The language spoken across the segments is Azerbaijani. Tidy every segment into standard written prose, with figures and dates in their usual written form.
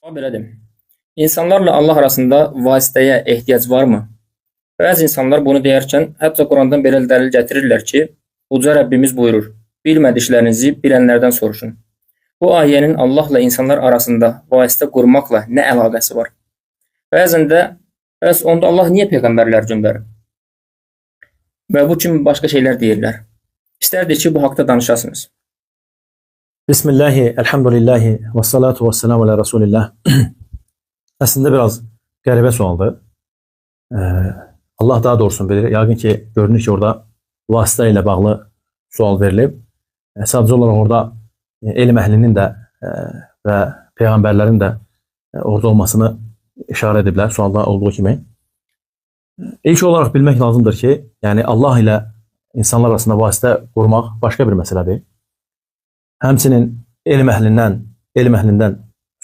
Sual belədir. İnsanlarla Allah arasında vasitəyə ehtiyac varmı? Bəzi insanlar bunu deyərkən hətta Qurandan belə dəlil gətirirlər ki, Uca Rəbbimiz buyurur: "Bilmədiklərinizi bilənlərdən soruşun." Bu ayənin Allahla insanlar arasında vasitə qurmaqla nə əlaqəsi var? Bəzən də bəs onda Allah niyə peyğəmbərlər göndərib? Və bu kimi başqa şeylər deyirlər. İstərdik ki, bu haqda danışasınız. Bismillahi, elhamdülillahi və salatu və selamu alə Resulillah. Əslində biraz qəribə sualdır. Allah daha doğrusunu bilir. Yəqin ki, görünür ki, orada vasitə ilə bağlı sual verilib. Sadəcə olaraq orada elm əhlinin də və peyğəmbərlərin də orada olmasını işarə ediblər sualda olduğu kimi. İlk olaraq bilmək lazımdır ki, yəni Allah ilə insanlar arasında vasitə qurmaq başqa bir məsələdir. Həmçinin elm əhlindən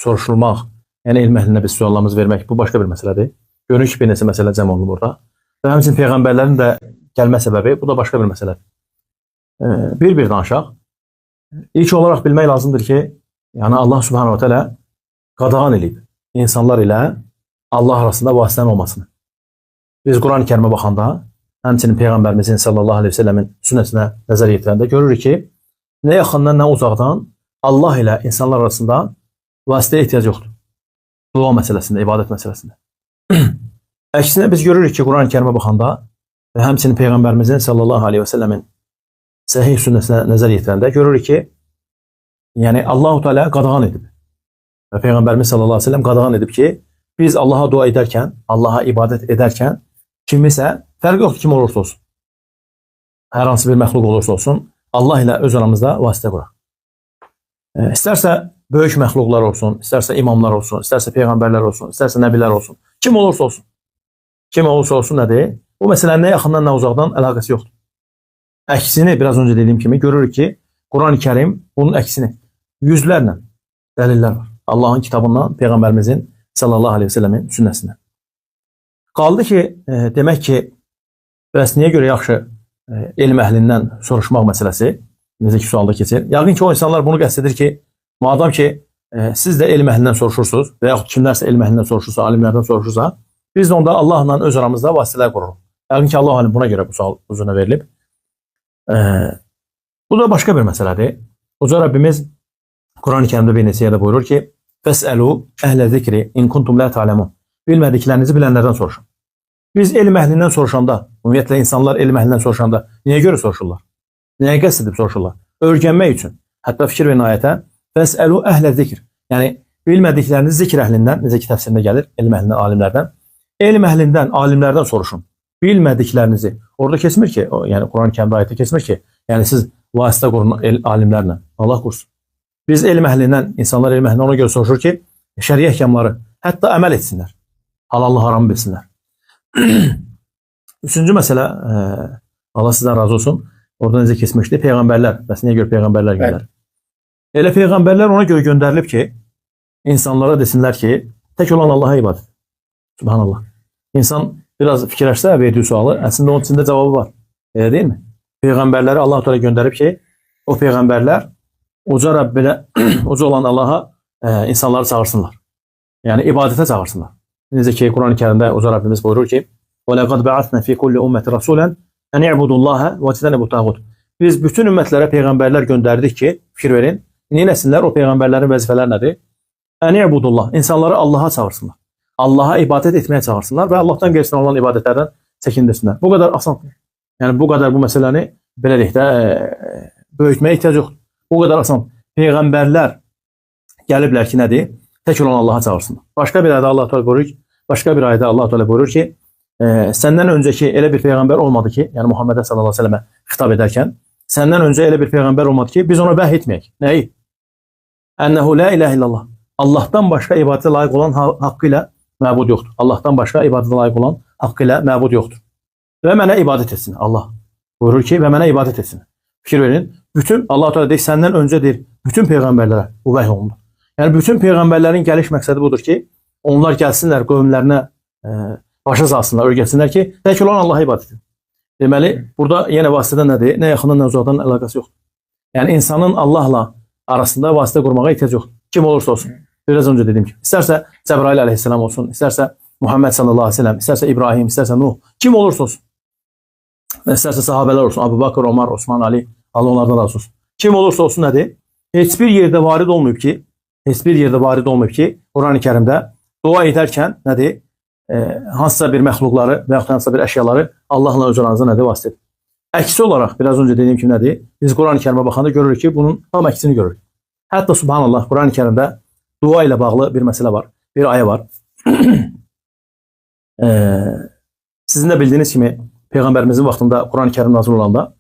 soruşulmaq, yəni elm əhlinə biz suallarımızı vermək, bu başqa bir məsələdir. Görünür ki, bir neçə məsələ cəm olunub orada. Və həmçinin peyğəmbərlərin də gəlmə səbəbi, bu da başqa bir məsələdir. Bir-bir danışaq. İlk olaraq bilmək lazımdır ki, yəni Allah Subhanahu teala qadağan eləyib insanlar ilə Allah arasında vasitənin olmasını. Biz Quran-ı Kərimə baxanda, həmçinin Peyğəmbərimizin sallallahu əleyhi və səlləmin sünnətinə nəzər yetirəndə görürük ki, nə yaxından, nə uzaqdan Allah ilə insanlar arasında vasitəyə ehtiyac yoxdur. Dua məsələsində, ibadət məsələsində. Əksinə biz görürük ki, Quran-ı Kərimə baxanda və həmçinin Peyğəmbərimizin sallallahu əleyhi və səlləmin səhih sünnəsinə nəzər yetirəndə görürük ki, yəni Allahu Teala qadağan edib. Və Peyğəmbərimiz sallallahu əleyhi və səlləm qadağan edib ki, biz Allaha dua edərkən, Allaha ibadət edərkən kimisə, fərqi yoxdur kim olursa olsun. Hər hansı bir məxluq olursa olsun, Allah ilə öz aramızda vasitə quraq. İstərsə böyük məxluqlar olsun, istərsə imamlar olsun, istərsə peyğəmbərlər olsun, istərsə nəbilər olsun. Kim olursa olsun. Kim olursa olsun nədir? Bu məsələnin nə yaxından, nə uzaqdan əlaqəsi yoxdur. Əksini, biraz öncə dediyim kimi görürük ki, Quran-ı Kərim bunun əksini yüzlərlə dəlillər var. Allahın kitabından, Peyğəmbərimizin sallallahu əleyhi və səlləmin sünnəsindən. Qaldı ki, demək ki, bəs niyə görə yaxşı elm əhlindən soruşmaq məsələsi necə ki sualda keçir. Yəqin ki, o insanlar bunu qəsd edir ki, madam ki, siz də elm əhlindən soruşursunuz və yaxud kimlərsə elm əhlindən soruşursa, alimlərdən soruşursa, biz də onda Allahla öz aramızda vasitələr qururuq. Yəqin ki, Allah alim buna görə bu sual uzuna verilib. Bu da başqa bir məsələdir. Uca Rəbbimiz Quran-ı Kərimdə bir neçə yerdə buyurur ki, Fəsəlu əhlə zikri in kuntum la ta'lemun. Bilmədiklərinizi bilənlərdən soruşun. Biz elm əhlindən soruşanda, ümumiyyətlə insanlar elm əhlindən soruşanda niyə görə soruşurlar? Nəyə qəsd edib soruşurlar? Öyrənmək üçün. Hətta fikir verin ayətə. Fəsəlu əhlə zikr. Yəni bilmədiklərinizi zikr əhlindən, necə ki təfsirində gəlir, elm əhlindən, alimlərdən. Elm əhlindən, alimlərdən soruşun. Bilmədiklərinizi. Orada keçmir ki, yəni Quran-ı Kərimdə ayətdə keçmir ki, yəni siz vasitə qurun alimlərlə. Allah qorusun. Biz elm əhlindən, insanlar elm əhlindən ona görə soruşur ki, şəri əhkamları hətta əməl etsinlər. Halallı haramı bilsinlər. Üçüncü məsələ, Allah sizdən razı olsun. Orada necə keçmişdi? Peyğəmbərlər. Bəs niyə görə peyğəmbərlər göndərir? Elə peyğəmbərlər ona görə göndərilib ki, insanlara desinlər ki, tək olan Allaha ibadət. Subhanallah. İnsan biraz fikirləşsə verdiyi sualı, əslində onun içində cavabı var. Elə deyilmi? Peyğəmbərləri Allah Teala göndərib ki, o peyğəmbərlər uca Rəbbinə, uca olan Allaha insanları çağırsınlar. Yəni ibadətə çağırsınlar. Necə ki Quran-ı Kərimdə uca Rəbbimiz buyurur ki: "Və laqad ba'athna fi kulli ummeti rasulan en i'budullaha və ictanibu tağut." Biz bütün ümmətlərə peyğəmbərlər göndərdik ki, fikir verin, nə etsinlər? O peyğəmbərlərin vəzifələri nədir? En i'budullah. İnsanları Allaha çağırsınlar. Allaha ibadət etməyə çağırsınlar və Allahdan qeyrisinə olan ibadətlərdən çəkindirsinlər. Bu qədər asan. Yəni bu qədər bu məsələni belə deyək də böyütməyə ehtiyac yoxdur. Bu qədər asan. Peyğəmbərlər gəliblər ki, nədir? Tək olan Allaha çağırsınlar. Başqa bir ayədə Allah Teala buyurur ki, başqa bir ayədə Allah Teala buyurur ki, səndən öncəki elə bir peyğəmbər olmadı ki, yəni Muhammedə sallallahu əleyhi və səlləmə xitab edərkən, səndən öncə elə bir peyğəmbər olmadı ki, biz ona vəhy etməyək. Nəyi? Ənəhu la ilahe illallah. Allahdan başqa ibadətə layiq olan haqqı ilə məbud yoxdur. Allahdan başqa ibadətə layiq olan haqqı ilə məbud yoxdur. Və mənə ibadət etsin Allah. Buyurur ki, və mənə ibadət etsin. Fikir verin, bütün Allah Teala deyir, səndən öncə deyir, bütün peyğəmbərlərə bu vəhy olundu. Yəni bütün peyğəmbərlərin gəliş məqsədi budur ki, onlar gəlsinlər qövmlərinə başa salsınlar, öyrətsinlər ki, tək olan Allaha ibadət edin. Deməli, burada yenə vasitədən nədir? Nə yaxından, nə uzaqdan əlaqəsi yoxdur. Yəni insanın Allahla arasında vasitə qurmağa ehtiyac yoxdur. Kim olursa olsun. Biraz öncə dediyim kimi, istərsə Cəbrail əleyhissalam olsun, istərsə Muhammed sallallahu əleyhi və səlləm, istərsə İbrahim, istərsə Nuh, kim olursa olsun. İstərsə sahabelər olsun, Abu Bakr, Omar, Osman, Ali, Allah onlardan razı olsun. Kim olursa olsun nədir? Heç bir yerdə varid olmayıb ki, heç bir yerdə varid olmayıb ki, Quran-ı Kərimdə dua edərkən nədir? Hansısa bir məxluqları və yaxud hansısa bir əşyaları Allahla öz aranızda nədir vasitə edir. Əksi olaraq, biraz öncə dediyim kimi nədir? Biz Quran-ı Kərimə baxanda görürük ki, bunun tam əksini görürük. Hətta subhanallah, Quran-ı Kərimdə dua ilə bağlı bir məsələ var, bir ayə var. Sizin də bildiyiniz kimi Peyğəmbərimizin vaxtında Quran-ı Kərim nazil olanda,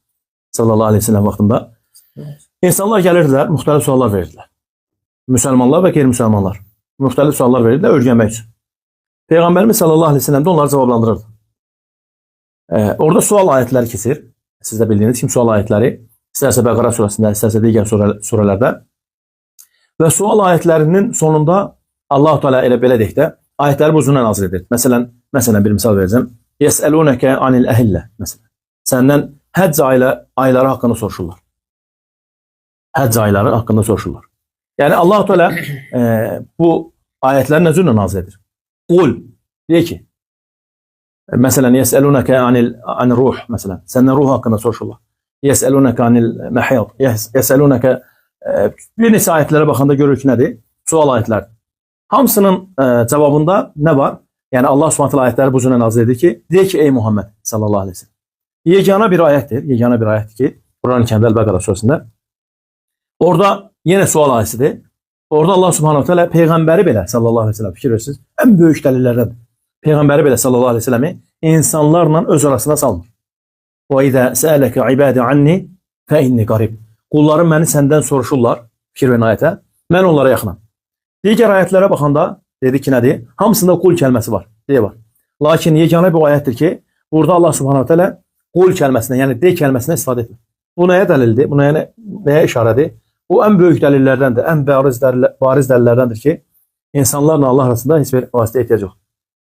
sallallahu aleyhi ve sellem vaxtında insanlar gəlirdilər, müxtəlif suallar verirdilər. Müsəlmanlar və qeyri-müsəlmanlar müxtəlif suallar verirdilər öyrənmək üçün. Peyğəmbərimiz sallallahu aleyhi ve sellem də onları cavablandırırdı. Orada sual ayətləri keçir. Siz də bildiyiniz kimi sual ayətləri istərsə Bəqara surəsində, istərsə digər surələrdə. Və sual ayətlərinin sonunda Allah-u Teala elə belə deyək də, ayətləri bu cürlə nazil edir. Məsələn bir misal verəcəm. Yesəlunəkə anil əhillə məsələn. Səndən həcc ayları haqqında soruşurlar. Həcc ayları haqqında soruşurlar. Yəni Allah-u Teala bu ayətləri nə cürlə nazil edir? Qul deyir ki, məsələn yesəlunəkə anil ruh məsələn. Səndən ruh haqqında soruşurlar. Yesəlunəkə anil məhiyad. Yesəlunəkə bir neçə ayətlərə baxanda görür ki, nədir? Sual ayətlərdir. Hamısının cavabında nə var? Yəni Allah Subhanahu taala ayətləri bu cürlə nazil edir ki, deyir ki, ey Muhammed sallallahu əleyhi və səlləm. Yeganə bir ayətdir, yeganə bir ayətdir ki, Quran-ı Kərimdə Əl-Bəqara surəsində. Orada yenə sual ayəsidir. Orada Allah Subhanahu taala peyğəmbəri belə sallallahu əleyhi və səlləm fikir verirsiniz, ən böyük dəlillərdəndir. Peyğəmbəri belə sallallahu əleyhi və səlləmi insanlarla öz arasına salmır. Və izə səələkə ibadi anni fə inni qarib. Qullarım məni səndən soruşurlar, fikir verin ayətə. Mən onlara yaxınam. Digər ayətlərə baxanda dedi ki, nədir? Hamısında qul kəlməsi var, deyə var. Lakin yeganə bir ayətdir ki, burada Allah Subhanahu taala qul kəlməsindən, yəni de kəlməsindən istifadə etmir. Bu nəyə dəlildir? Bu nəyə işarədir? Bu ən böyük dəlillərdəndir, ən bariz dəlillərdəndir ki, insanlarla Allah arasında heç bir vasitəyə ehtiyac yoxdur.